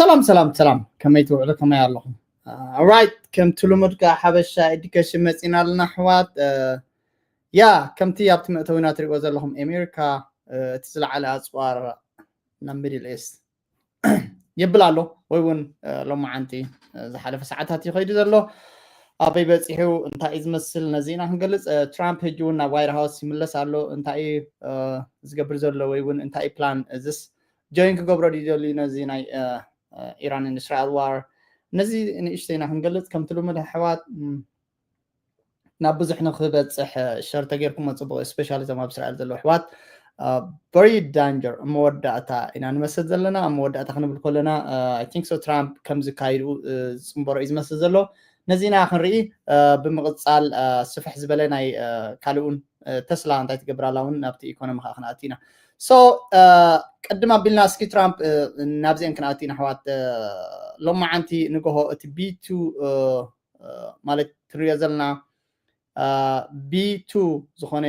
ሰላም ሰላም ሰላም፣ ከመይ ትውዕሉ፣ ከመይ ኣለኹም? ራይት፣ ከምቲ ልሙድ ከዓ ሓበሻ ኤዱኬሽን መፂና ኣለና ኣሕዋት። ያ፣ ከምቲ ኣብቲ መእተዊና ትሪእዎ ዘለኹም፣ ኣሜሪካ እቲ ዝለዓለ ኣፅዋር ናብ ሚድል ኢስት የብል ኣሎ፣ ወይ እውን ሎማዓንቲ ዝሓለፈ ሰዓታት እዩ ከይዱ ዘሎ። ኣበይ በፂሑ፣ እንታይ እዩ ዝመስል፣ ነዚ ኢና ክንገልፅ። ትራምፕ ሕጂ እውን ናብ ዋይት ሃውስ ይምለስ ኣሎ። እንታይ እዩ ዝገብር ዘሎ፣ ወይ እውን እንታይ እዩ ፕላን? እዚስ ጆይን ክገብሮ ድዩ ደልዩ ነዚ ናይ ኢራንን እስራኤል ዋር? ነዚ ንእሽተይ ኢና ክንገልፅ። ከምቲ ልሙድ ኣሕዋት፣ ናብ ብዙሕ ንክበፅሕ ሸር ተጌርኩሞ ፅቡቅ፣ ስፔሻሊ እዞም ኣብ እስራኤል ዘለዉ ኣሕዋት። በሪ ዳንጀር፣ መወዳእታ ኢና ንመስል ዘለና። ኣብ መወዳእታ ክንብል ከለና፣ ኣይ ቲንክ ሶ፣ ትራምፕ ከም ዝካይዱ ዝፅንበሮ እዩ ዝመስል ዘሎ። ነዚ ኢና ክንርኢ። ብምቕፃል ስፍሕ ዝበለ ናይ ካልእውን፣ ተስላ እንታይ ትገብር ኣላ እውን ናብቲ ኢኮኖሚ ከዓ ክንኣቱ ኢና። ሶ ቅድም ኣቢልና እስኪ ትራምፕ ናብዚአን ክንኣቱ ኢና ኣሕዋት። ሎማዓንቲ ንግሆ እቲ ቢ ቱ ማለት ትሪኦ ዘለና ቢ ቱ ዝኾነ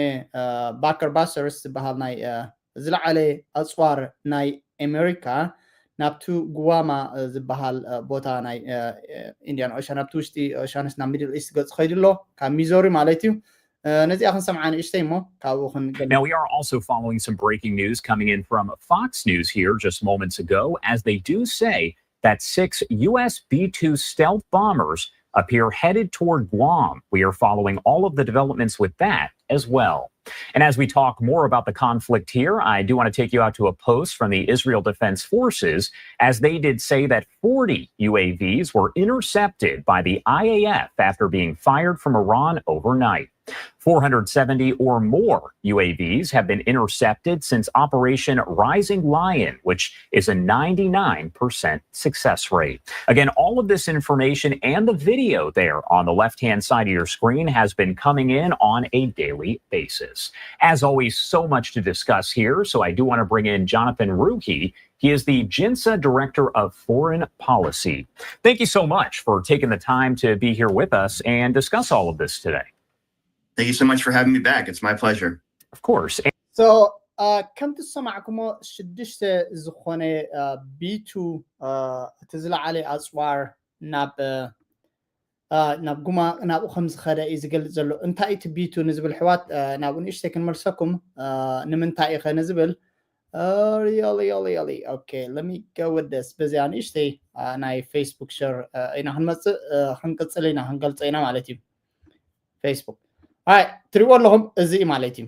ባከር ባስተርስ ዝበሃል ናይ ዝለዓለ ኣፅዋር ናይ ኣሜሪካ ናብቲ ጉዋማ ዝበሃል ቦታ ናይ ኢንዲያን ኦሻን፣ ናብቲ ውሽጢ ኦሻንስ ናብ ሚድል ኢስት ገፅ ከይዱ ኣሎ፣ ካብ ሚዞሪ ማለት እዩ። ነዚኣ ክንሰምዓ ንእሽተይ እሞ ካብኡ ክንገ Now, we are also following some breaking news coming in from Fox News here just moments ago, as they do say that six U S B two stealth bombers appear headed toward Guam. We are following all of the developments with that as well. And as we talk more about the conflict here, I do want to take you out to a post from the Israel Defense Forces, as they did say that forty U A Vs were intercepted by the I A F after being fired from Iran overnight. Four hundred seventy or more U A Vs have been intercepted since Operation Rising Lion, which is a ninety-nine percent success rate. Again, all of this information and the video there on the left hand side of your screen has been coming in on a daily basis. As always, so much to discuss here, so I do want to bring in Jonathan Ruhi. He is the JINSA Director of Foreign Policy. Thank you so much for taking the time to be here with us and discuss all of this today. Thank you so much for having me back. It's my pleasure. Of course. So, ከምቲ ዝሰማዕኩሞ ሽዱሽተ ዝኾነ ቢ ቱ እቲ ዝለዓለ ኣፅዋር ናብ ናብ ጉማ ናብኡ ከም ዝኸደ እዩ ዝገልፅ ዘሎ። እንታይ እቲ ቢ ቱ ንዝብል ኣሕዋት ናብኡ ንእሽተይ ክንመልሰኩም። ንምንታይ ኢኸ ንዝብል ሪሊ ሪሊ ኦኬ፣ let me go with this። በዚኣ ንእሽተይ ናይ ፌስቡክ ሸር ኢና ክንመፅእ፣ ክንቅፅል ኢና፣ ክንገልፀ ኢና ማለት እዩ። ፌስቡክ ኣይ ትሪእዎ ኣለኹም፣ እዚ እዩ ማለት እዩ።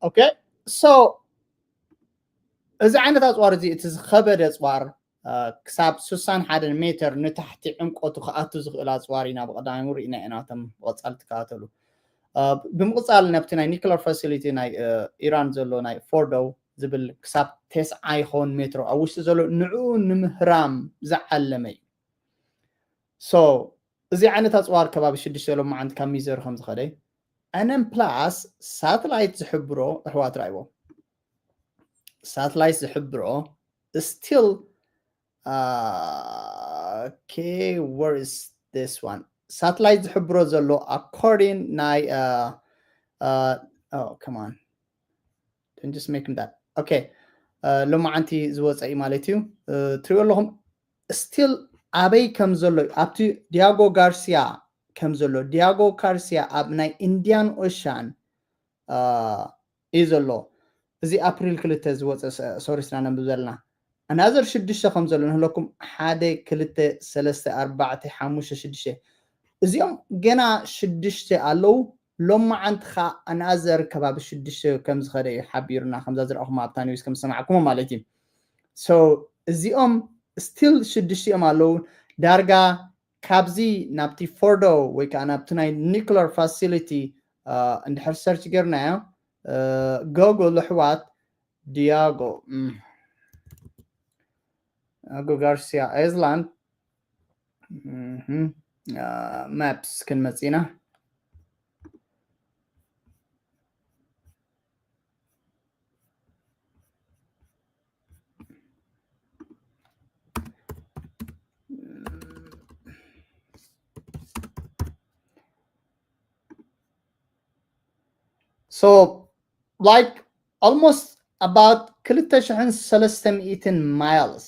ኦኬ፣ ሶ እዚ ዓይነት ኣፅዋር እዚ፣ እቲ ዝኸበደ ኣፅዋር ክሳብ ስሳን ሓደን ሜትር ንታሕቲ ዕምቆቱ ክኣቱ ዝኽእል ኣፅዋር ኢና ብቐዳሚ ርኢና ኢና። እቶም ብቐፃል ትከታተሉ። ብምቕፃል ናብቲ ናይ ኒክለር ፋሲሊቲ ናይ ኢራን ዘሎ ናይ ፎርዶ ዝብል ክሳብ ተስዓ ይኸውን ሜትሮ ኣብ ውሽጢ ዘሎ ንዕኡ ንምህራም ዝዓለመ እዩ። ሶ እዚ ዓይነት ኣፅዋር ከባቢ ሽዱሽተ ሎማዓንቲ ካብ ሚዘር ከም ዝኸደ፣ and then plus ሳተላይት ዝሕብሮ ኣሕዋት ራእይዎ። ሳተላይት ዝሕብሮ still okay, where is this one? ሳተላይት ዝሕብሮ ዘሎ according ናይ come on, don't just make that okay. ሎማዓንቲ ዝወፀ እዩ ማለት እዩ። ትሪኦ ኣለኹም still ኣበይ ከም ዘሎ እዩ። ኣብቲ ዲያጎ ጋርሲያ ከም ዘሎ፣ ዲያጎ ጋርሲያ ኣብ ናይ ኢንዲያን ኦሻን እዩ ዘሎ። እዚ ኣፕሪል ክልተ ዝወፀ ሶሪስና ነንብብ ዘለና ኣናዘር ሽዱሽተ ከም ዘሎ ንህለኩም፣ ሓደ ክልተ ሰለስተ ኣርባዕተ ሓሙሽተ ሽዱሽተ፣ እዚኦም ገና ሽዱሽተ ኣለዉ። ሎማዓንቲ ከዓ ኣናዘር ከባቢ ሽዱሽተ ከም ዝኸደ እዩ ሓቢሩና፣ ከምዛ ዝረእኹም ኣብታ ኒውስ ከም ዝሰማዕኩሞ ማለት እዩ። ሶ እዚኦም still ሽዱሽቲኦም ኣለዉ። ዳርጋ ካብዚ ናብቲ ፎርዶ ወይ ከዓ ናብቲ ናይ nuclear facility እንድሕር search ጌርናዮ ጎግል ኣሕዋት ዲያጎ ዲያጎ ጋርሲያ ኣይዝላንድ ማፕስ ክንመጽእ ኢና። So like almost about ክልተ ሽሕን ሰለስተ ሚእትን miles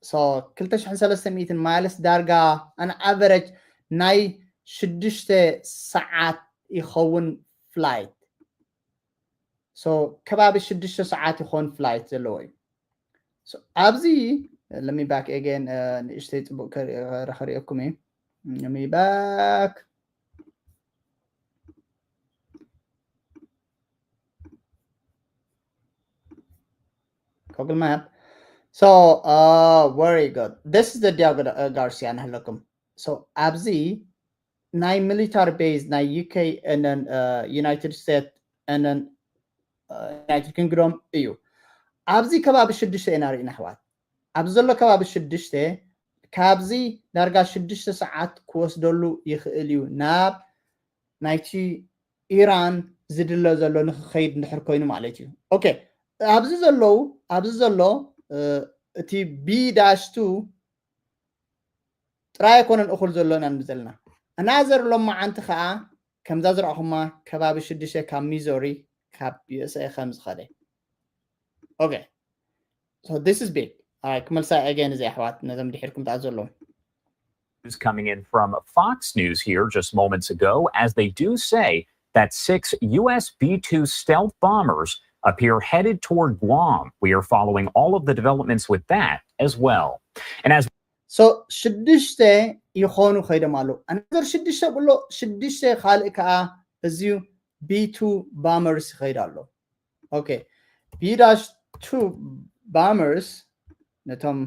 so ክልተ ሽሕን ሰለስተ ሚእትን miles ዳርጋ an average ናይ ሽዱሽተ ሰዓት ይኸውን flight so ከባቢ ሽዱሽተ ሰዓት ይኾን flight ዘለዎ እዩ። ኣብዚ let me back again ንእሽተይ ፅቡቅ ከሪኦኩም እዩ። Let me back Google Map. So uh, very good. This is the Diego uh, Garcia ንህለኩም። So ኣብዚ ናይ military base ናይ UK and then uh, United States and then uh, United Kingdom እዩ። ኣብዚ ከባቢ ሽዱሽተ ኢና ርኢና ኣሕዋት። ኣብዚ ዘሎ ከባቢ ሽዱሽተ ካብዚ ዳርጋ ሽዱሽተ ሰዓት ክወስደሉ ይኽእል እዩ ናብ ናይቲ ኢራን ዝድለ ዘሎ ንክኸይድ እንድሕር ኮይኑ ማለት እዩ። ኦኬ ኣብዚ ዘለዉ ኣብዚ ዘሎ እቲ ቢ ዳሽ ቱ ጥራይ ኣይኮነን እኹል ዘሎ ኢና ንብል ዘለና። ኣናዘር ሎማዓንቲ ከዓ ከምዛ ዝረኣኹማ ከባቢ ሽዱሽተ ካብ ሚዞሪ ካብ USA ከም ዝኸደ okay so this is big ክመልሳ again እዚ ኣሕዋት ነዞም ድሒርኩም ተኣ ዘለዉ News coming in from Fox News here just moments ago as they do say that six U S B two stealth bombers appear headed toward Guam. We are following all of the developments with that as well. And as so ሽዱሽተ ይኾኑ ከይዶም ኣለዉ ኣናዘር ሽዱሽተ ብሎ ሽዱሽተ ካልእ ከዓ እዚዩ B two bombers ይኸይድ ኣሎ okay B dash two bombers ነቶም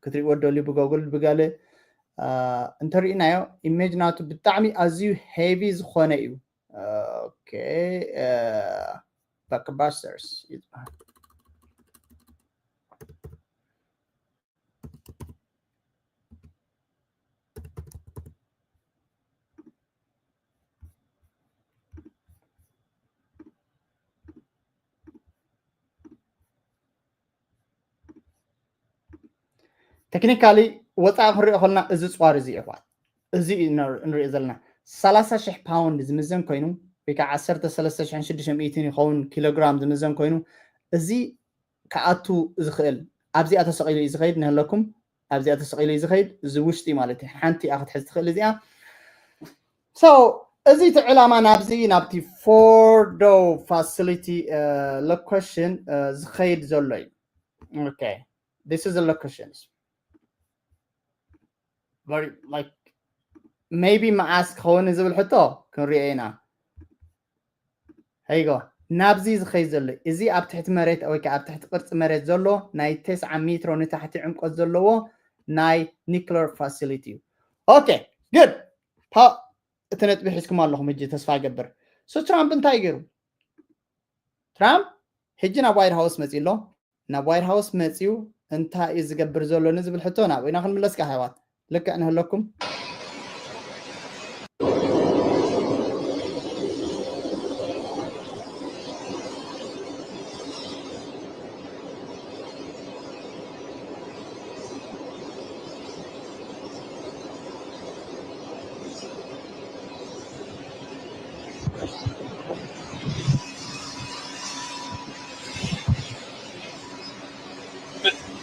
ክትሪእዎ ደልዩ ብጎግል ብገለ እንተሪእናዮ ኢሜጅ ናቱ ብጣዕሚ ኣዝዩ heavy ዝኾነ እዩ okay buckbusters ይበሃል technically ወፃኢ ክንሪኦ ከለና እዚ ፅዋር እዚ ይሕዋት እዚ ንሪኦ ዘለና ሰላሳ ሽሕ pound ዝምዘን ኮይኑ ወይ ከዓ ዓሰርተ ሰለስተ ሽሕን ሽዱሽተ ሚእትን ይኸውን ኪሎግራም ዝምዘን ኮይኑ እዚ ክኣቱ ዝኽእል ኣብዚኣ ተሰቒሉ እዩ ዝኸይድ ንህለኩም ኣብዚኣ ተሰቒሉ እዩ ዝኸይድ እዚ ውሽጢ ማለት እዩ ሓንቲ እያ ክትሕዝ ትኽእል እዚኣ so እዚ እቲ ዕላማ ናብዚ ናብቲ ፎርዶ facility location ዝኸይድ ዘሎ እዩ okay this is the locations very like maybe መዓስ ክኸውን ዝብል ሕቶ ክንሪኦ ኢና ሀይጎ ናብዚ ዝኸይ ዘሎ እዚ ኣብ ትሕቲ መሬት ወይ ከዓ ኣብ ትሕቲ ቅርፂ መሬት ዘሎ ናይ ተስዓ ሜትሮ ንታሕቲ ዕምቆት ዘለዎ ናይ nuclear facility እዩ okay good እቲ ነጥቢ ሒዝኩም ኣለኹም ሕጂ ተስፋ ይገብር so ትራምፕ እንታይ ገይሩ ትራምፕ ሕጂ ናብ white house መፂ ኣሎ ናብ white house መፂኡ እንታይ እዩ ዝገብር ዘሎ ንዝብል ሕቶ ናብኡ ኢና ክንምለስካ ኣሕዋት ልክዕ ንህለኩም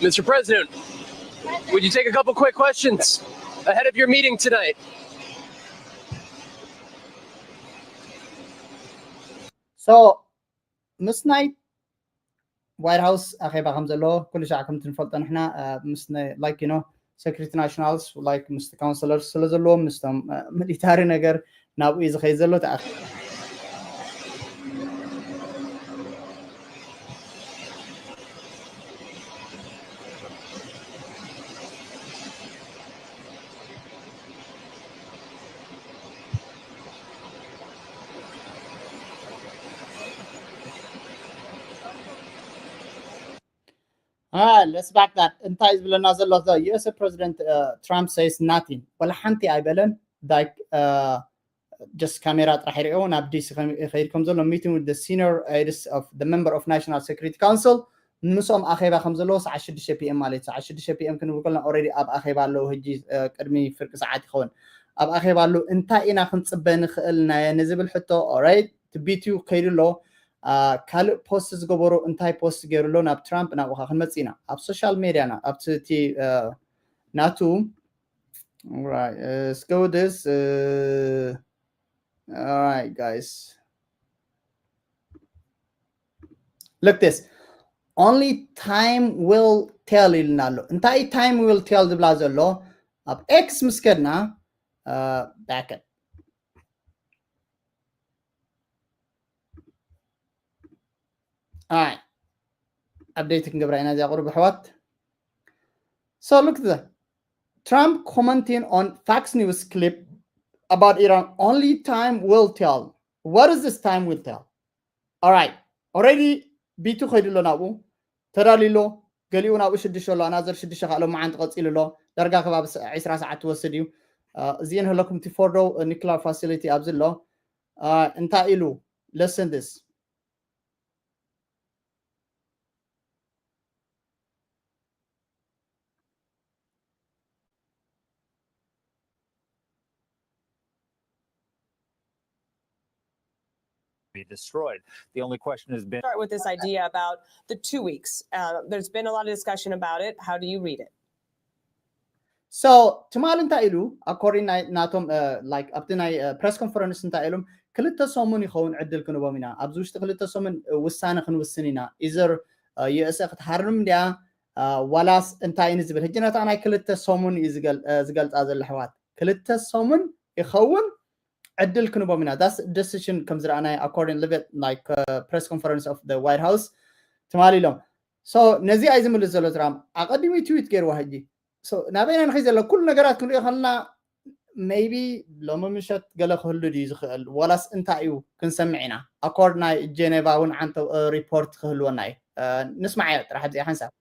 Mister President, would you take a couple quick questions ahead of your meeting tonight? So, ምስ ናይ white house ኣኼባ ከም ዘለዎ ኩሉ ሻዕ ከምቲ ንፈልጦ ንሕና ምስ like you know security nationals like ምስ councilors ስለ ዘለዎም ምስቶም military ነገር ናብኡ እዩ ዝኸይድ ዘሎ ተኣኺ Alright, let's back that. እንታይ ዝብለና ዘሎ? The U S President uh, Trump says nothing. ወላ ሓንቲ ኣይበለን። Like uh, just ካሜራ ጥራሕ ይሪኦ ናብ ዲሲ ከይድ ከም ዘሎ meeting with the senior aides of the member of National Security Council ምስኦም ኣኼባ ከም ዘለዎ ሰዓት ሽዱሽተ ፒ ኤም ማለት ሰዓት ሽዱሽተ ፒ ኤም ክንብል ከለና already ኣብ ኣኼባ ኣለዉ። ሕጂ ቅድሚ ፍርቂ ሰዓት ይኸውን ኣብ ኣኼባ ኣለዉ። እንታይ ኢና ክንፅበ ንኽእል ናየ ንዝብል ሕቶ alright ትቢትዩ ከይዱ ኣሎ። ካልእ ፖስት ዝገበሩ እንታይ ፖስት ገይሩ ኣሎ ናብ ትራምፕ ናብኡ ክንመፅእ ኢና ኣብ ሶሻል ሜድያና ኣብቲ ናቱ All right, uh, let's go with this. Uh, all right, guys. Look this. Only time will tell ኢልና ኣሎ። እንታይ time will tell ዝብላ ዘሎ ኣብ ኤክስ ምስ ከድና back it. All right. Update ክንገብራ ኢና እዚኣ ቁሩብ ኣሕዋት። So look at that. Trump commenting on Fox News clip about Iran. Only time will tell. What is this time will tell? All right. Already ቢቱ ከይዱ ኣሎ ናብኡ ተዳልዩ ኣሎ። ገሊኡ ናብኡ ሽዱሽተ ኣሎ ኣናዘር ሽዱሽተ ካልኦ መዓንቲ ቀፂሉ ኣሎ። ዳርጋ ከባቢ ዒስራ ሰዓት ትወስድ እዩ። እዚአን ህለኩም ቲ ፎርዶ ኒክላር ፋሲሊቲ ኣብዚ ኣሎ። እንታይ ኢሉ? Listen this. Be destroyed. The only question has been start with this idea about the two weeks. Uh, there's been a lot of discussion about it. How do you read it? So ትማሊ እንታይ ኢሉ? According ናቶም like ኣብቲ ናይ ፕረስ ኮንፈረንስ እንታይ ኢሎም? ክልተ ሰሙን ይኸውን ዕድል ክንቦም ኢና። ኣብዚ ውሽጢ ክልተ ሰሙን ውሳነ ክንውስን ኢና። ኢዘር ዩ ኤስ ኤ ክትሃርም እንዲያ ዋላስ እንታይ ንዝብል ሕጂ ነታ ናይ ክልተ ሰሙን እዩ ዝገልፃ ዘለ ኣሕዋት ክልተ ሰሙን ይኸውን ዕድል ክንቦም ኢና። That's decision ከም ዝረኣናዮ according livet like press conference of the White House ትማሊ ኢሎም። So ነዚ ኣይ ዝምልስ ዘሎ ትራምፕ ኣቐዲሙ ትዊት ገይርዋ ሕጂ ናበይና ንኸይ ዘሎ ኩሉ ነገራት ክንሪኦ ከለና maybe ሎሚ ምሸት ገለ ክህሉ ድዩ ዝኽእል ዋላስ እንታይ እዩ ክንሰምዕ ኢና። ኣኮርድ ናይ ጀኔቫ እውን ዓንተ ሪፖርት ክህልወና እዩ። ንስማዓዮ ጥራሕ ኣብዚኣ ሓንሳብ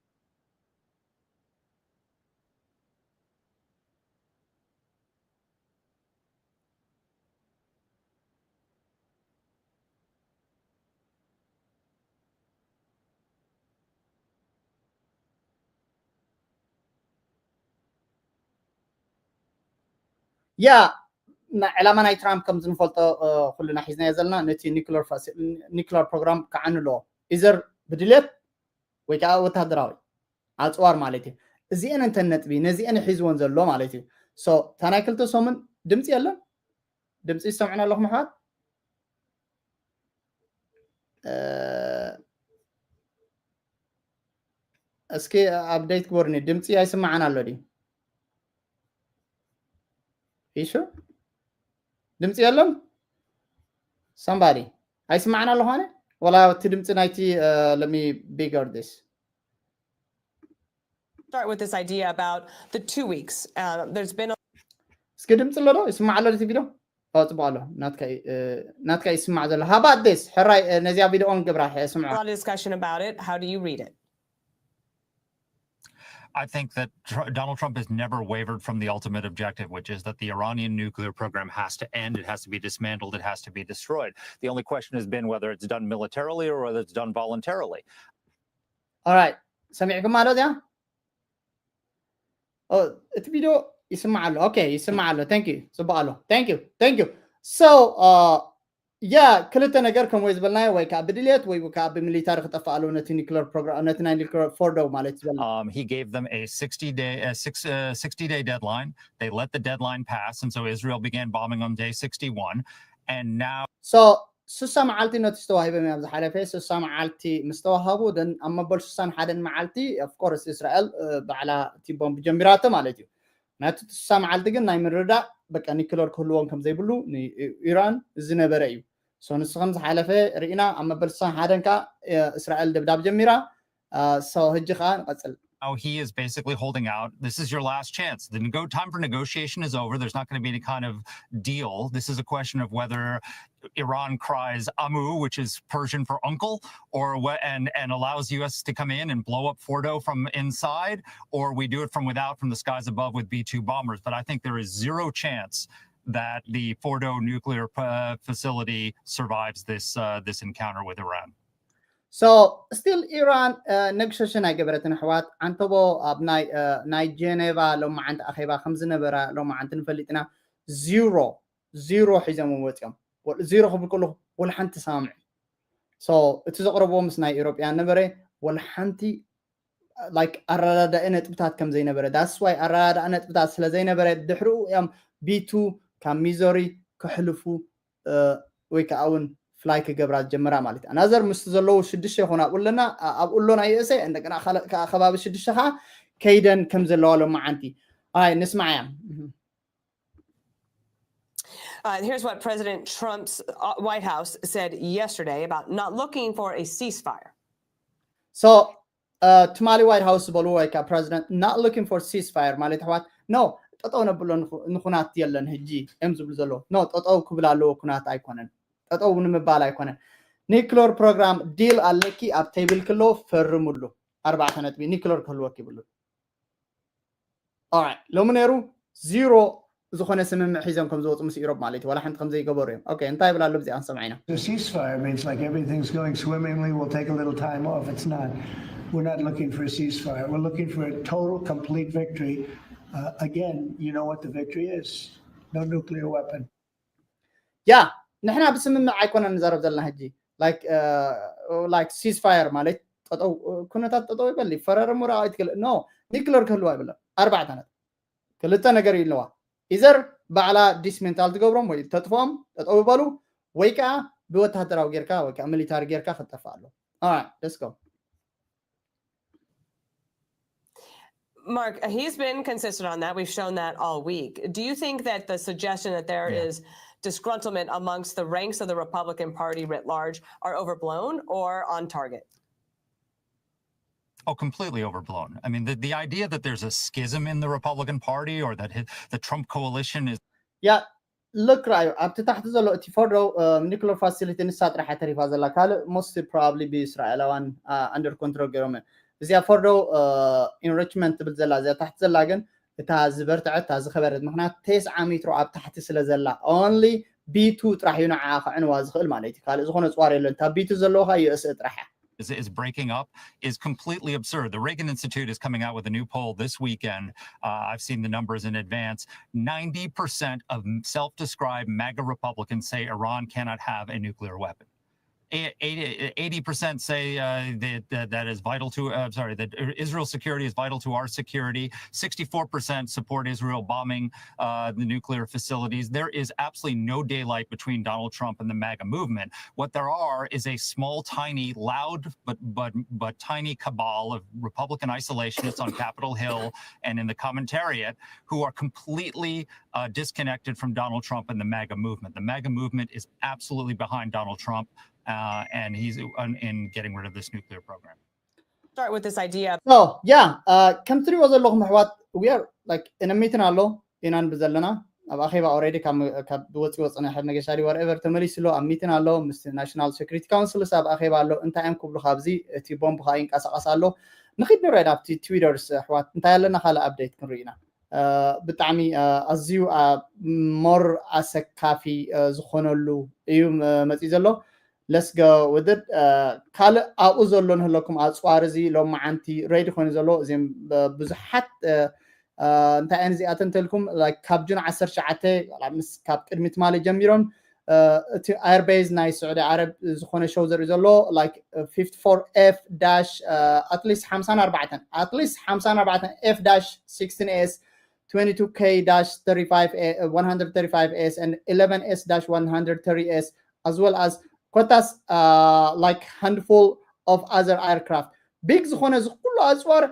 ያ ዕላማ ናይ ትራምፕ ከም ዝንፈልጦ ኩልና ሒዝናዮ ዘለና ነቲ ኒክለር ፕሮግራም ክዓኑ ኣለዎ ኢዘር ብድልየት ወይ ከዓ ወታደራዊ ኣፅዋር ማለት እዩ። እዚአን እንተን ነጥቢ ነዚአን ሒዝወን ዘሎ ማለት እዩ። እታ ናይ ክልተ ሰሙን ድምፂ የለን። ድምፂ ይሰምዑን ኣለኹም ኣሕዋት? እስኪ ኣፕዴት ግበሩኒ። ድምፂ ኣይስማዓን ኣሎ ድዩ? ኢሹ ድምፂ የለን። Somebody ኣይስማዓን ኣሎ ኾነ ወላ እቲ ድምፂ ናይቲ let me bigger this start with this idea about the two weeks. Uh, there's been a እስኪ ድምፂ ኣሎ ዶ? ይስማዕ ኣሎ እቲ ቪድዮ? ጽቡቅ ኣሎ። ናትካ ይስማዕ ዘሎ። How about this? ሕራይ ነዚያ ቪድዮ ንግብራ ስምዖ። A lot of discussion about it. How do you read it? I think that Tr- Donald Trump has never wavered from the ultimate objective, which is that the Iranian nuclear program has to end. It has to be dismantled. It has to be destroyed. The only question has been whether it's done militarily or whether it's done voluntarily. All right. ሰሚዕኩም ኣሎ እዚኣ? እቲ ቪድዮ ይስማዕ ኣሎ። ኦኬ ይስማዕ ኣሎ። Thank you ጽቡቅ ኣሎ። Thank you thank you so yeah ክልተ ነገር ከም ወይ ዝበልናዮ ወይ ከዓ ብድልየት ወይ ከዓ ብሚሊታሪ ክጠፍእ ኣለዎ ነቲ ኒክለር ፕሮግራም ነቲ ናይ ኒክለር ፎርዶ ማለት ዝበልና Um, he gave them a sixty day, a six, uh, sixty day deadline. They let the deadline pass, and so Israel began bombing on day sixty-one. And now so ስሳ መዓልቲ ነቲ ዝተዋሂበም ኣብ ዝሓለፈ ስሳ መዓልቲ ምስ ተዋሃቡ ደን ኣብ መበል ስሳን ሓደን መዓልቲ of course እስራኤል ባዕላ እቲ ቦምብ ጀሚራቶ ማለት እዩ። ናቲ ስሳ መዓልቲ ግን ናይ ምርዳእ በቃ ኒክለር ክህልዎም ከም ዘይብሉ ንኢራን ዝነበረ እዩ። So ንስኹም ዝሓለፈ ርኢና ኣብ መበል ስሳን ሓደን ከዓ እስራኤል ደብዳብ ጀሚራ። So ሕጂ ከዓ ንቐፅል። Now he is basically holding out. This is your last chance. The nego- time for negotiation is over. There's not going to be any kind of deal. This is a question of whether Iran cries "Amu," which is Persian for uncle, or what, and and allows U S to come in and blow up Fordo from inside, or we do it from without, from the skies above with B two bombers. But I think there is zero chance that the Fordo nuclear uh, facility survives this uh, this encounter with Iran. So still Iran negotiation ኣይገበረትን ኣሕዋት። ዓንተቦ ኣብ ናይ ጀኔቫ ሎማዓንቲ ኣኼባ ከም ዝነበራ ሎማዓንቲ ንፈልጥ ኢና። ዚሮ ዚሮ ሒዞም ወፂኦም። ዚሮ ክብል ከለኹ ወላ ሓንቲ ሰማምዑ። So እቲ ዘቕረብዎ ምስ ናይ ኢሮጵያን ነበረ፣ ወላ ሓንቲ like ኣረዳዳኢ ነጥብታት ከም ዘይነበረ። That's why ኣረዳዳኢ ነጥብታት ስለ ዘይነበረ ድሕሪኡ እዮም ቢቱ ካብ ሚዞሪ ከሕልፉ ወይ ከዓ እውን ፍላይ ክገብራ ዝጀመራ ማለት እዩ። ኣናዘር ምስ ዘለዉ ሽዱሽተ ይኾኑ ኣብኡ ኣለና፣ ኣብኡ ኣሎ ናይ ዩኤስኤ፣ እንደገና ካልእ ከዓ ከባቢ ሽዱሽተ ከዓ ከይደን ከም ዘለዋ ሎማዓንቲ። ኣይ ንስማዕ እያ። Uh, here's what President Trump's uh, White House said yesterday about not looking for a ceasefire. So ትማሊ ዋይት ሃውስ ዝበሉ ወይ ከዓ ፕረዚደንት not looking for ceasefire ማለት ኣሕዋት no ጠጠው ነብሎ ንኹናት የለን ሕጂ እዮም ዝብሉ ዘለዉ። No ጠጠው ክብል ኣለዎ ኩናት ኣይኮነን፣ ጠጠው ንምባል ኣይኮነን። ኒክለር ፕሮግራም ዲል ኣለኪ ኣብ ቴብል ክለዎ ፈርምሉ። ኣርባዕተ ነጥቢ ኒክለር ክህልወክ ይብሉ። ኦራይት ሎሚ ነይሩ ዚሮ ዝኾነ ስምምዕ ሒዞም ከም ዝወፁ ምስ ኢሮብ ማለት እዩ። ዋላ ሓንቲ ከም ዘይገበሩ እዮም። ኦኬ እንታይ ይብል ኣሎ ብዚኣ ንሰምዓ ኢና። A ceasefire means like everything's going swimmingly, we'll take a little time off. It's not. We're not looking for a ceasefire. We're looking for a total, complete victory. Uh, again, you know what the victory is. No nuclear weapon. ያ ንሕና ብስምምዕ ኣይኮነን ንዛረብ ዘለና ሕጂ። Like ceasefire ማለት ጠጠው ኩነታት ጠጠው ይበል ይፈራረሙ ራ ኣይትክል no ኒክለር ክህልዋ ይብለን። ኣርባዕተ ነጥቢ ክልተ ነገር ኣለዋ። ኢዘር ባዕላ ዲስሜንታል ትገብሮም ወይ ተጥፎም ጠጠው ይበሉ ወይ ከዓ ብወታደራዊ ጌርካ ወይ ከዓ ሚሊታሪ ጌርካ ክጠፋ ኣሎ። Alright, let's go. Mark, he's been consistent on that. We've shown that all week. Do you think that the suggestion that there yeah. is disgruntlement amongst the ranks of the Republican Party writ large are overblown or on target? Oh, completely overblown. I mean, the, the idea that there's a schism in the Republican Party or that the Trump coalition is. Yeah, look, right. ኣብቲ ታሕቲ ዘሎ እቲ ፎርዶ ኒክለር ፋሲሊቲ ንሳ ጥራሕ ተሪፋ ዘላ ካልእ most probably ብእስራኤላውያን under control ገይሮም። እዚኣ ፎርዶ ኢንሪችመንት ትብል ዘላ እዚኣ ታሕቲ ዘላ ግን እታ ዝበርትዐት እታ ዝኸበረት ምክንያት ተስዓ ሜትሮ ኣብ ታሕቲ ስለ ዘላ only ቢቱ ጥራሕ እዩ ንዓ ከዕንዋ ዝኽእል ማለት እዩ። ካልእ ዝኾነ ፅዋር የለን። እታ ቢቱ ዘለዋ ዩኤስኤ ጥራሕ እያ። Is, is breaking up is completely absurd. The Reagan Institute is coming out with a new poll this weekend. Uh, I've seen the numbers in advance. Ninety percent of self-described MAGA Republicans say Iran cannot have a nuclear weapon. Eighty percent say uh, that, that that is vital to. Uh, sorry, that Israel's security is vital to our security. Sixty-four percent support Israel bombing uh, the nuclear facilities. There is absolutely no daylight between Donald Trump and the MAGA movement. What there are is a small, tiny, loud, but but but tiny cabal of Republican isolationists on Capitol Hill and in the commentariat who are completely uh, disconnected from Donald Trump and the MAGA movement. The MAGA movement is absolutely behind Donald Trump uh, and he's in, in getting rid of this nuclear program. Start with this idea. So yeah, uh, ከም ትሪእዎ ዘለኹም ኣሕዋት we are like in a meeting ኣሎ ኢና ንብል ዘለና ኣብ ኣኼባ already ካብ ወፂ ወፅና ሕድ ነገሻሪ whatever ተመሊሱ ኣሎ ኣብ ሚትን ኣሎ ምስ ናሽናል ሴኩሪቲ ካውንስልስ ኣብ ኣኼባ ኣሎ እንታይ እዮም ክብሉ ካብዚ እቲ ቦምብ ከዓ ይንቀሳቀስ ኣሎ። ንኺድ ንርአ ናብቲ ትዊተርስ ኣሕዋት እንታይ ኣለና ካልእ ኣፕዴት ክንርኢ ኢና። ብጣዕሚ ኣዝዩ ሞር ኣሰካፊ ዝኾነሉ እዩ መፂኡ ዘሎ። Let's go with it. ካልእ ኣብኡ ዘሎ ንህለኩም ኣፅዋር እዚ ሎማዓንቲ ሬዲ ኮይኑ ዘሎ እዚም ብዙሓት እንታይ እየን እዚኣተን እንተልኩም ካብ ጁን ዓሰርተ ትሽዓተ ካብ ቅድሚ ትማሊ ጀሚሮም እቲ ኤርቤዝ ናይ ስዑዲ ዓረብ ዝኾነ ሾው ዘርኢ ዘሎ fifty-four F dash at least ሓምሳን ኣርባዕተን at least ሓምሳን ኣርባዕተን F dash sixteen S twenty-two K dash thirty-five one hundred thirty-five S and eleven S dash one hundred thirty S as well as ኮታስ like handful of other aircraft big ዝኾነ እዚ ኩሉ ኣፅዋር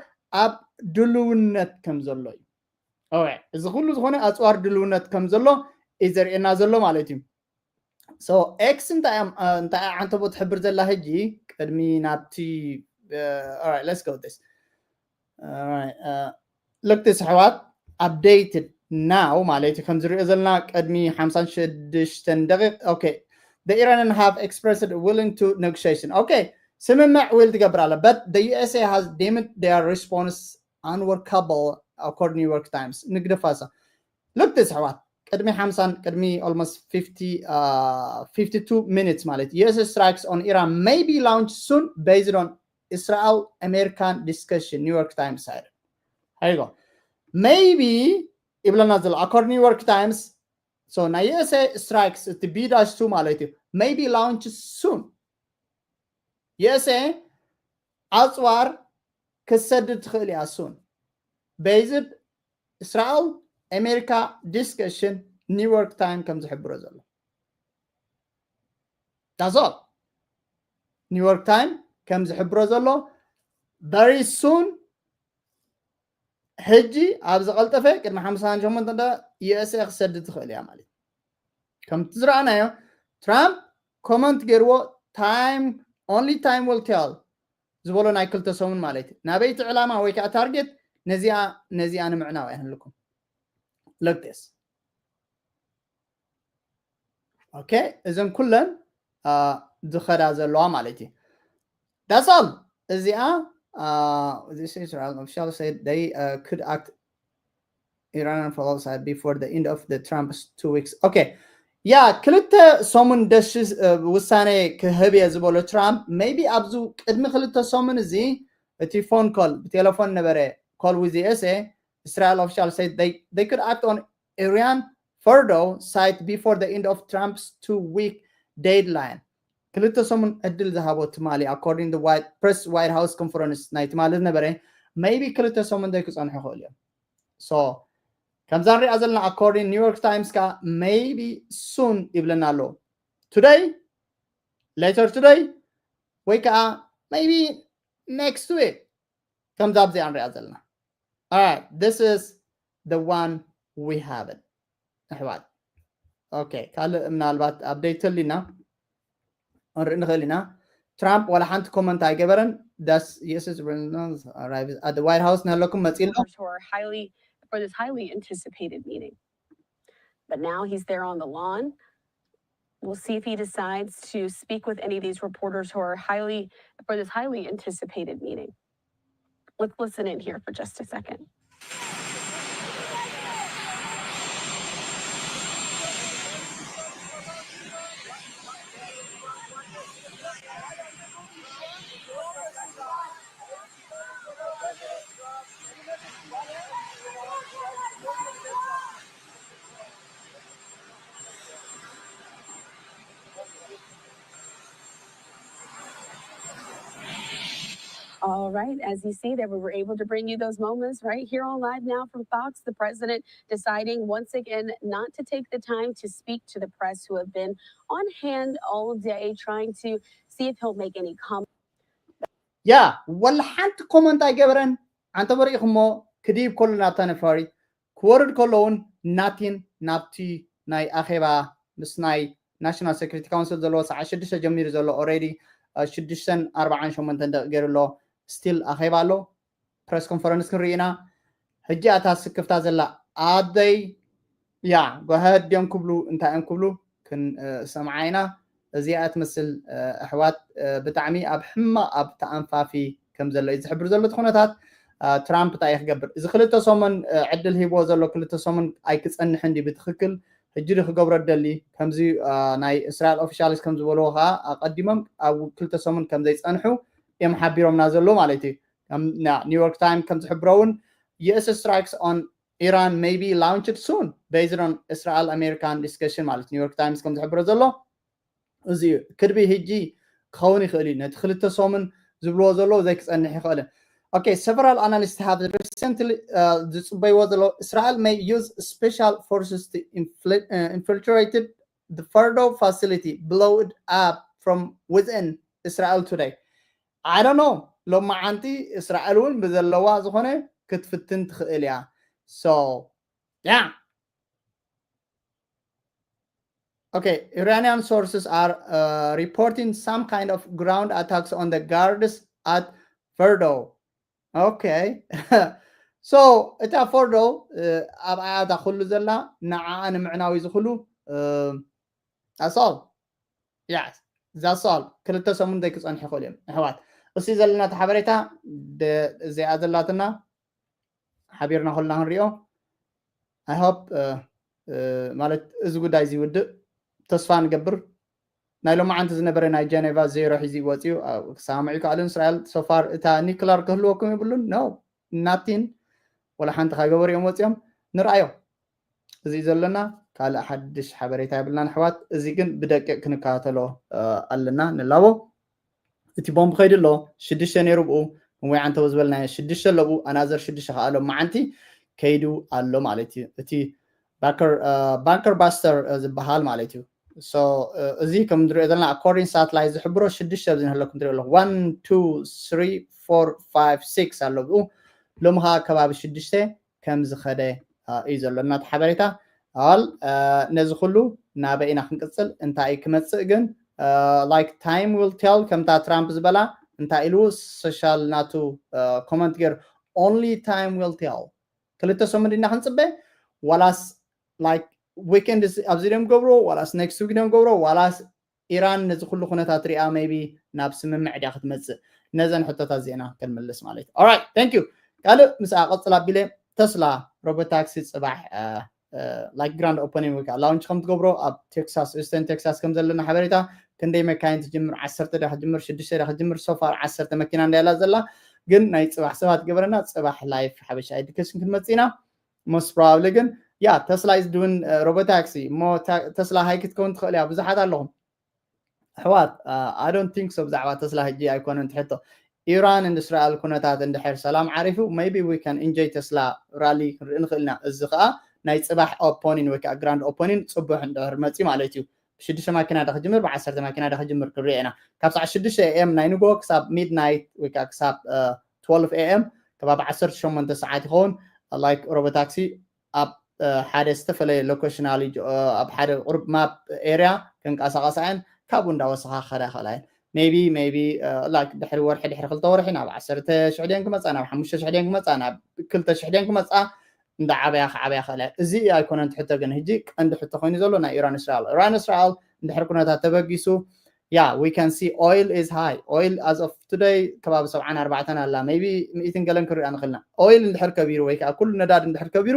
ኣብ ድልውነት ከም ዘሎ እዩ። እዚ ኩሉ ዝኾነ ኣፅዋር ድልውነት ከም ዘሎ እዩ ዘርእየና ዘሎ ማለት እዩ። So ኤክስ እንታይ እንታይ ዓንተቦ ትሕብር ዘላ ሕጂ ቅድሚ ናብቲ let's go this look this ኣሕዋት updated now ማለት እዩ ከም ዝሪኦ ዘለና ቅድሚ ሓምሳን ሽዱሽተን ደቂቕ okay the Iranian have expressed willing to negotiation. Okay, ስምምዕ will ትገብር ኣለ, but the U S A has deemed their response unworkable, according New York Times. ንግደፋ እሳ። Look this, ኣሕዋት፣ ቅድሚ ሓምሳን ቅድሚ almost fifty uh, fifty-two minutes ማለት U S strikes on Iran may be launched soon based on Israel American discussion, New York Times said. Here you go. Maybe ይብለና ዘሎ, according New York Times. So ናይ U S strikes እቲ B dash two ማለት እዩ, may be launched soon. U S ኣጽዋር ክትሰድድ ትኽእል እያ soon, based Israel America discussion, New York Times ከም ዝሕብሮ ዘሎ። That's all. New York Times ከም ዝሕብሮ ዘሎ, very soon፣ ሕጂ ኣብ ዝቐልጠፈ ቅድሚ ሓምሳን ሸሞንተን ደቂቕ U S A ክሰድድ ትኽእል እያ ማለት እዩ። ከምቲ ዝረኣናዮ፣ ትራምፕ ኮመንት ገይርዎ፣ time, only time will tell ዝበሎ ናይ ክልተ ሰሙን ማለት እዩ። ናበይቲ ዕላማ ወይ ከዓ ታርጌት፣ ነዚኣ ነዚኣ ንምዕናው ኣይህልኩም። Look this. Okay, እዘን ኩለን ዝኸዳ ዘለዋ ማለት እዩ። That's all. እዚኣ, this Israel official said they could act Iranian follow side before the end of the Trump's two weeks. Okay, yeah, ክልተ ሰሙን ደሽ ውሳኔ ክህብ እየ ዝበሎ ትራምፕ፣ maybe ኣብዚ ቅድሚ ክልተ ሰሙን እዚ እቲ phone call፣ ብቴሌፎን ነበረ፣ call with U S A, Israel official said they, they could act on Iran further side before the end of Trump's two week deadline. ክልተ ሰሙን ዕድል ዝሃቦ ትማሊ፣ according to White Press፣ White House conference ናይ ትማሊ ዝነበረ፣ maybe ክልተ ሰሙን ዘይክጸንሑ ይኽእሉ እዮም። So ከምዛ ንሪኣ ዘለና፣ according New York Times ከኣ maybe soon ይብለና ኣሎ። Today, later today፣ ወይ ከዓ maybe next week፣ ከምዛ ኣብዚኣ ንሪኣ ዘለና። Alright, this is the one we have it. ኣሕዋት፣ okay፣ ካልእ ምናልባት update ተልና ክንርኢ ንኽእል ኢና። ትራምፕ ዋላ ሓንቲ ኮመንት ኣይገበረን። That's U S arrives at the White House። ንሃለኩም መጺእ ኣሎ። Reporters who are highly for this highly anticipated meeting. But now he's there on the lawn. We'll see if he decides to speak with any of these reporters who are highly for this highly anticipated meeting. Let's listen in here for just a second. All right, as you see there, we were able to bring you those moments right here on live now from Fox. The president deciding once again not to take the time to speak to the press who have been on hand all day trying to see if he'll make any comments. ያ ወላ ሓንቲ ኮመንት ኣይገበረን። ኣንተ በሪእኹሞ ክድይብ ከሎ ናብታ ነፋሪት ክወርድ ከሎ እውን ናቲን ናብቲ ናይ ኣኼባ ምስ ናይ ናሽናል ሴኩሪቲ ካውንስል ዘለዎ ሰዓት ሽዱሽተ ጀሚሩ ዘሎ already ሽዱሽተን ኣርባዓን ሸሞንተን ደቂቕ ገይሩ ኣሎ። ስቲል ኣኼባ ኣሎ። ፕረስ ኮንፈረንስ ክንርኢ ኢና። ሕጂ ኣታ ስክፍታ ዘላ ኣደይ ያ ጎሀድ ድዮም ክብሉ እንታይ እዮም ክብሉ ክንሰምዓ ኢና። እዚኣ ትመስል ኣሕዋት ብጣዕሚ ኣብ ሕማቕ ኣብ ተኣንፋፊ ከም ዘሎ እዩ ዝሕብር ዘሎ እቲ ኩነታት። ትራምፕ እንታይ እዩ ክገብር? እዚ ክልተ ሰሙን ዕድል ሂብዎ ዘሎ ክልተ ሰሙን ኣይክጸንሕን ድዩ ብትኽክል? ሕጂ ዶ ክገብሮ ደሊ? ከምዚ ናይ እስራኤል ኦፊሻልስ ከም ዝበልዎ ከዓ ኣቐዲሞም ኣብ ክልተ ሰሙን ከም ዘይጸንሑ እዮም ሓቢሮምና ዘሎ ማለት እዩ። ኒውዮርክ ታይም ከም ዝሕብሮ እውን U S strikes on Iran may be launched soon based on Israel American discussion ማለት ኒውዮርክ ታይምስ ከም ዝሕብሮ ዘሎ እዚ እዩ። ክድቢ ሕጂ ክኸውን ይኽእል እዩ። ነቲ ክልተ ሰሙን ዝብልዎ ዘለዉ ዘይክጸንሕ ይኽእልን። Okay, several analysts have recently ዝጽበይዎ ዘለዉ Israel may use special forces to infiltrate the Fordow facility, blow it up from within Israel today. I don't know. ሎማዓንቲ እስራኤል እውን ብዘለዋ ዝኾነ ክትፍትን ትኽእል እያ። So yeah. Okay, Iranian sources are uh, reporting some kind of ground attacks on the guards at Fordow. Okay. So እታ ፎርዶ ኣብኣ እታ ኩሉ ዘላ ንዓኣ ንምዕናው እዩ ዝኽሉ ኣሳል Yes, that's all። ክልተ ሰሙን ዘይክፀንሑ ይኽእሉ እዮም ኣሕዋት። እሱ ዘለና እቲ ሓበሬታ እዚኣ ዘላትና ሓቢርና ኩልና ክንሪኦ። I hope ማለት እዚ ጉዳይ እዚ ይውድእ ተስፋ ንገብር። ናይ ሎማዓንቲ ዝነበረ ናይ ጀኔቫ ዜሮ ሒዙ ወፂኡ ክሰማምዑ ይከኣሉ እስራኤል። So far እታ ኒክለር ክህልወኩም የብሉን፣ no, nothing። ወላ ሓንቲ ካብ ገበሩ እዮም ወፂኦም። ንርኣዮ። እዚ ዘለና ካልእ ሓድሽ ሓበሬታ የብልናን ኣሕዋት። እዚ ግን ብደቂቕ ክንከታተሎ ኣለና ንላቦ። እቲ ቦምብ ከይዱ ኣሎ፣ ሽዱሽተ ነይሩ ብኡ። ወይ ዓንተቦ ዝበልናዮ ሽዱሽተ ኣለብኡ፣ ኣናዘር ሽዱሽተ ከዓ ኣሎ መዓንቲ ከይዱ ኣሎ ማለት እዩ። እቲ ባንከር ባስተር ዝበሃል ማለት እዩ። እዚ ከም ንሪኦ ዘለና ኣኮርዲንግ ሳትላይት ዝሕብሮ ሽዱሽተ ኣብዚ ንህለኩም ትሪኦ ኣለኹ። One, two, three, four, five, six ኣሎ ብኡ። ሎሚ ከዓ ከባቢ ሽዱሽተ ከም ዝኸደ እዩ ዘሎ እናቲ ሓበሬታ። ኣል ነዚ ኩሉ ናበይ ኢና ክንቅፅል? እንታይ ክመፅእ ግን? Like time will tell ከምታ ትራምፕ ዝበላ እንታይ ኢሉ ሶሻል ናቱ ኮመንት ገይሩ፣ only time will tell። ክልተ ሰሙን ድና ክንፅበ ዋላስ like ዊኬንድ ኣብዚ ድም ገብሮ ዋላስ ኔክስት ዊክ ድም ገብሮ ዋላስ ኢራን ነዚ ኩሉ ኩነታት ሪኣ maybe ናብ ስምምዕ ድያ ክትመፅእ? ነዘን ሕቶታት ዜና ክንምልስ ማለት እዩ። Alright, thank you። ካልእ ምስኣ ቀፅል ኣቢለ ተስላ ሮቦታክሲ ፅባሕ like grand opening ወይ ከዓ ላውንች ከም ትገብሮ ኣብ ቴክሳስ፣ ኡስተን ቴክሳስ ከም ዘለና ሓበሬታ። ክንደይ መካይን ትጅምር? ዓሰርተ ዳ ክትጅምር ሽዱሽተ ዳ ክትጅምር so far ዓሰርተ መኪና እንዳያላ ዘላ ግን ናይ ፅባሕ ሰባት ገበረና። ፅባሕ ላይፍ ሓበሻ ኤዱኬሽን ክንመፅእ ኢና። Most probably ግን ያ ተስላ is doing robotaxi እሞ ተስላ ሃይ ክትከውን ትኽእል እያ። ብዙሓት ኣለኹም ኣሕዋት። I don't think so። ብዛዕባ ተስላ ሕጂ ኣይኮነን ትሕቶ። ኢራን and እስራኤል ኩነታት እንድሕር ሰላም ዓሪፉ maybe we can enjoy ተስላ ራሊ ክንርኢ ንኽእል ኢና። እዚ ከዓ ናይ ፅባሕ ኦፖኒን ወይ ከዓ ግራንድ ኦፖኒን ፅቡሕ እንድሕር መፂ ማለት እዩ። ብሽዱሽተ ማኪና ዳ ክጅምር ብዓሰርተ ማኪና ዳ ክጅምር ክንሪኦ ኢና። ካብ ሰዓት ሽዱሽተ ኤ ኤም ናይ ንጎ ክሳብ ሚድናይት ወይ ከዓ ክሳብ ትወልቭ ኤ ኤም ከባቢ ዓሰርተ ሸሞንተ ሰዓት ይኸውን። Like ሮቦታክሲ ኣብ ሓደ ዝተፈላለየ ሎኬሽናል ኣብ ሓደ ቁርብ ማፕ ኤርያ ክንቀሳቀሳ እየን። ካብኡ እንዳወሰኻ ክኸዳ ይኽእላ እየን። Maybe maybe like ድሕሪ ወርሒ ድሕሪ ክልተ ወርሒ ናብ ዓሰርተ ሽሕ ድን ክመፃ ናብ ሓሙሽተ ሽሕ ድን ክመፃ ናብ ክልተ ሽሕ ድን ክመፃ እንዳ ዓበያ ክዓበያ ክእላ። እዚ ኣይኮነን ትሕቶ ግን ሕጂ ቀንዲ ሕቶ ኮይኑ ዘሎ ናይ ኢራን እስራኤል ኢራን እስራኤል እንድሕር ኩነታት ተበጊሱ ያ we can see oil is high. Oil as of today ከባቢ ሰብዓን ኣርባዕተን ኣላ። Maybe ሚእትን ገለን ክሪኣ ንኽእልና። Oil እንድሕር ከቢሩ ወይ ከዓ ኩሉ ነዳድ እንድሕር ከቢሩ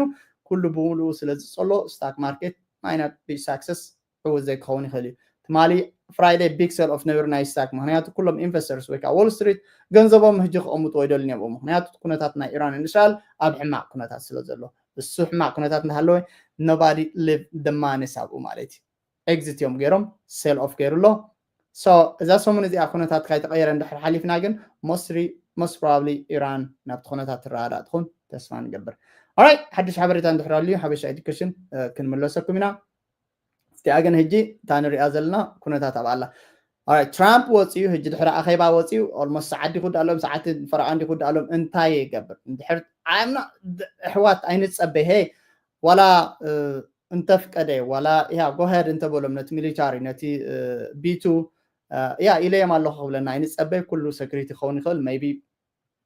ኩሉ ብምሉኡ ስለ ዝፀሎ ስታክ ማርኬት might not be success ዕውት ዘይክኸውን ይኽእል እዩ። ትማሊ ፍራይደይ ቢግ ሴል ኦፍ ነብር ናይ ስታክ ምክንያቱ ኩሎም ኢንቨስተርስ ወይ ከዓ ዎል ስትሪት ገንዘቦም ህጂ ክቐምጡ ወይ ደልኒ ኣብኡ ምክንያቱ ኩነታት ናይ ኢራን እስራኤል ኣብ ሕማቅ ኩነታት ስለ ዘሎ እሱ ሕማቅ ኩነታት እንዳሃለወ nobody leave the money ኣብኡ ማለት እዩ። ኤግዚት እዮም ገይሮም ሴል ኦፍ ገይሩ ኣሎ። እዛ ሰሙን እዚኣ ኩነታት ካይተቀየረ እንድሕር ሓሊፍና ግን most probably ኢራን ናብቲ ኩነታት ትረዳእ ትኹን ተስፋ ንገብር። Alright ሓድሽ ሓበሬታ እንድሕር ኣልዩ ሓበሻ ኤዱኬሽን ክንምለሰኩም ኢና። እዚኣ ግን ህጂ እታ ንሪኣ ዘለና ኩነታት ኣብ ኣላ። Alright ትራምፕ ወፂኡ ህጂ ድሕሪ ኣኼባ ወፂኡ ኦልሞስት ሰዓት ዲኹ ዳሎም ሰዓት ፈረቓን ዲኹ ዳሎም እንታይ ይገብር እንድሕር ኣምና ኣሕዋት ኣይንፀበ ሄ ዋላ እንተፍቀደ ዋላ ያ ጎሄድ እንተበሎም ነቲ ሚሊታሪ ነቲ ቢቱ ያ ኢለዮም ኣለኹ ክብለና ኣይንፀበይ ኩሉ ሰክሪቲ ክኸውን ይኽእል maybe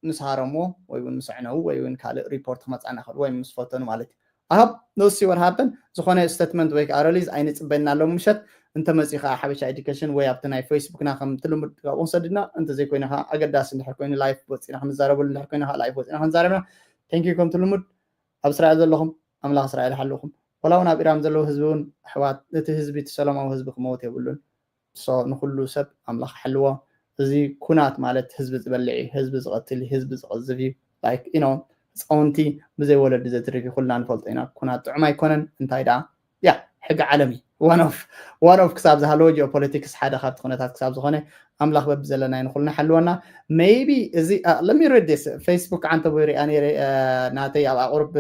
ምስ ሃረምዎ ወይ እውን ምስ ኣዕነዉ ወይ እውን ካልእ ሪፖርት ክመፃና ይኽእል ወይ ምስ ፈተኑ ማለት እዩ። ኣሃብ ነሲ ወር ሃብን ዝኾነ ስቴትመንት ወይ ከዓ ሪሊዝ ኣይንፅበና ኣለዉ ምሸት እንተመፂኡ ከዓ ሓበሻ ኤዱኬሽን ወይ ኣብቲ ናይ ፌስቡክና ከም ትልምድ ካብኡ ሰድና እንተዘይኮይነ ከዓ ኣገዳሲ እንድሕር ኮይኑ ላይፍ ወፂና ክንዛረበሉ እንድሕር ኮይነ ከዓ ላይፍ ወፂና ክንዛረብና። Thank you ከም ትልምድ ኣብ እስራኤል ዘለኹም ኣምላኽ እስራኤል ይሓልኹም። ወላ እውን ኣብ ኢራን ዘለዉ ህዝቢ እውን ኣሕዋት እቲ ህዝቢ እቲ ሰላማዊ ህዝቢ ክመውት የብሉን። So ንኩሉ ሰብ ኣምላኽ ይሓልዎ። እዚ ኩናት ማለት ህዝቢ ዝበልዕ እዩ፣ ህዝቢ ዝቐትል እዩ፣ ህዝቢ ዝቐዝፍ እዩ። Like you know ህፃውንቲ ብዘይ ወለዲ ዘትርፍ እዩ። ኩልና ንፈልጦ ኢና። ኩናት ጥዑም ኣይኮነን። እንታይ ደኣ ያ ሕጊ ዓለም እዩ። One of one of ክሳብ ዝሃለወ ጂኦፖለቲክስ ሓደ ካብቲ ኩነታት ክሳብ ዝኾነ ኣምላኽ በቢ ዘለና ንኩልና ሓልወና። Maybe እዚ let me read this Facebook ዓንተ ቦይ ሪኣ ነይረ ናተይ ኣብ ኣቁርብ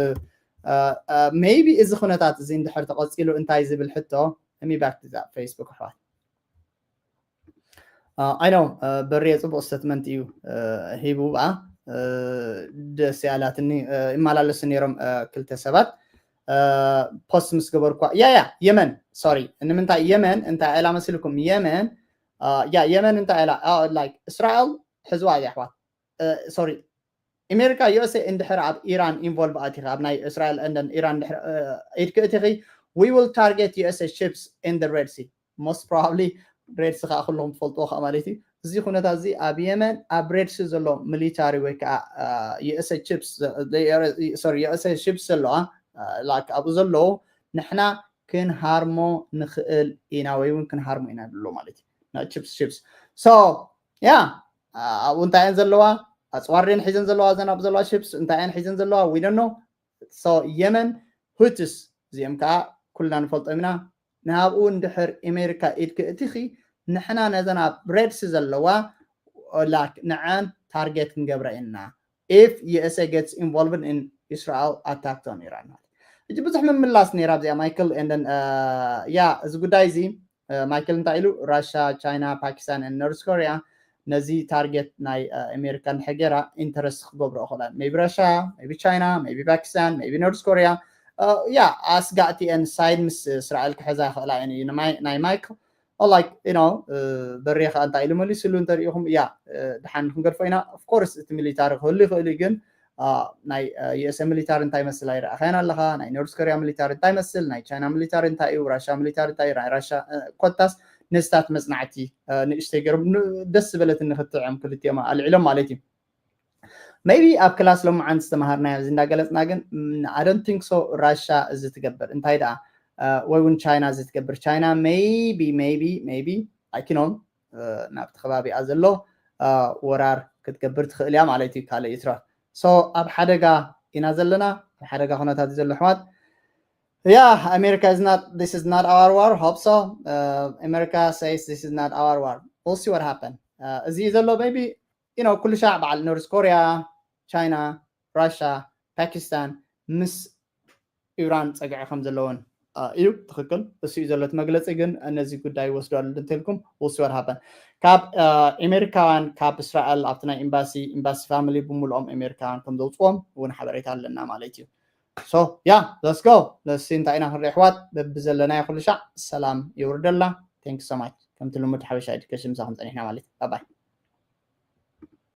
maybe እዚ ኩነታት እዚ እንድሕር ተቐፂሉ እንታይ ዝብል ሕቶ let me back to that Facebook ኣሕዋት I know በርየ ፅቡቅ ስቴትመንት እዩ ሂቡ ብኣ ደስ ያላትኒ ይመላለሱ ነይሮም ክልተ ሰባት ፖስት ምስ ገበርኳ ያ ያ የመን sorry ንምንታይ የመን እንታይ ኢላ መሲልኩም የመን ያ የመን እንታይ ኢላ like እስራኤል ሕዝዋ እያ ኣሕዋት sorry ኣሜሪካ USA እንድሕር ኣብ ኢራን ኢንቮልቭ ኣቲኺ ኣብ ናይ እስራኤል and ኢራን ድሕር ኢድኪ እቲኺ we will target USA ships in the Red Sea most probably ሬድሲ ከዓ ኩልኹም ትፈልጥዎ ከዓ ማለት እዩ። እዚ ኩነታት እዚ ኣብ የመን ኣብ ሬድሲ ዘሎ ሚሊታሪ ወይ ከዓ USA ቺፕስ ሶሪ USA ሺፕስ ዘለዋ ላክ ኣብኡ ዘለዉ ንሕና ክንሃርሞ ንኽእል ኢና ወይ እውን ክንሃርሞ ኢና ዝብሎ ማለት እዩ። ና ቺፕስ ሺፕስ ሶ ያ ኣብኡ እንታይ እየን ዘለዋ? ኣፅዋር ድየን ሒዘን ዘለዋ? እዘን ኣብኡ ዘለዋ ሺፕስ እንታይ እየን ሒዘን ዘለዋ? We don't know። ሶ የመን ሁትስ እዚኦም ከዓ ኩልና ንፈልጦም ኢና። ናብኡ እንድሕር ኣሜሪካ ኢድ ክእትኺ ንሕና ነዘን ኣብ ሬድሲ ዘለዋ ላክ ንዐን ታርጌት ክንገብራ ኢና። If USA gets involved in Israel attack on Iran ማለት ሕጂ ብዙሕ ምምላስ ነይራ ኣብዚኣ ማይክል። And then ያ እዚ ጉዳይ እዚ ማይክል እንታይ ኢሉ? ራሻ፣ ቻይና፣ ፓኪስታን፣ ኖርዝ ኮሪያ ነዚ ታርጌት ናይ ኣሜሪካ እንድሕር ገይራ ኢንተረስት ክገብሮ ይኽእላ። ሜቢ ራሻ፣ ሜቢ ቻይና፣ ሜቢ ፓኪስታን፣ ሜቢ ኖርዝ ኮሪያ ያ ኣስጋእቲ እየን። ሳይድ ምስ እስራኤል ክሕዛ ይኽእላ እየን እዩ ናይ ማይክል። ላይክ ዩ ኖ በሬ ከዓ እንታይ ኢሉ መሊስሉ እንተሪኢኹም ያ ድሓን ክንገድፎ ኢና። ኦፍኮርስ እቲ ሚሊታሪ ክህሉ ይኽእል እዩ ግን ናይ ዩኤስኤ ሚሊታሪ እንታይ መስል ኣይረኣኻያን ኣለኻ። ናይ ኖርዝ ኮሪያ ሚሊታሪ እንታይ መስል፣ ናይ ቻይና ሚሊታሪ እንታይ እዩ፣ ራሻ ሚሊታሪ እንታይ እዩ፣ ናይ ራሻ ኮታስ ነስታት መፅናዕቲ ንእሽተይ ገይሮም ደስ ዝበለትኒ ክትዕም ክልቲኦም ኣልዒሎም ማለት እዩ። ሜቢ ኣብ ክላስ ሎማዓንቲ ዝተምሃርናዮ እዚ እንዳገለፅና ግን I don't think so ራሻ እዚ ትገብር እንታይ ደኣ ወይ እውን ቻይና እዚ ትገብር። ቻይና ሜቢ ሜቢ ሜቢ ኣይኪኖም ናብቲ ከባቢኣ ዘሎ ወራር ክትገብር ትኽእል እያ ማለት እዩ። ካልእ ይትረፍ ሶ ኣብ ሓደጋ ኢና ዘለና፣ ኣብ ሓደጋ ኩነታት እዩ ዘሎ ኣሕዋት። Yeah, America is not, this is not our war, hope so. America says this is not our war, we'll see what happen. እዚ እዩ ዘሎ maybe you know ኩሉ ሻዕ በዓል ኖርዝ ኮሪያ፣ ቻይና፣ ራሻ፣ ፓኪስታን ምስ ኢራን ፀግዒ ከም ዘለዎን እዩ ትኽክል። እሱ እዩ ዘሎ እቲ መግለፂ ግን ነዚ ጉዳይ ይወስዶ ኣሉ እንተልኩም ውሲ ወር ሃበን ካብ ኣሜሪካውያን ካብ እስራኤል ኣብቲ ናይ ኤምባሲ ኤምባሲ ፋሚሊ ብምልኦም ኣሜሪካውያን ከም ዘውፅዎም እውን ሓበሬታ ኣለና ማለት እዩ። So yeah, let's go. ለሲ እንታይ ኢና ክንርኢ ኣሕዋት በቢ ዘለናዮ ኩሉ ሻዕ ሰላም የውርደላ። Thank you so much። ከምቲ ልሙድ ሓበሻ ኤዱኬሽን ምሳኹም ፀኒሕና ማለት እዩ። ባይ ባይ።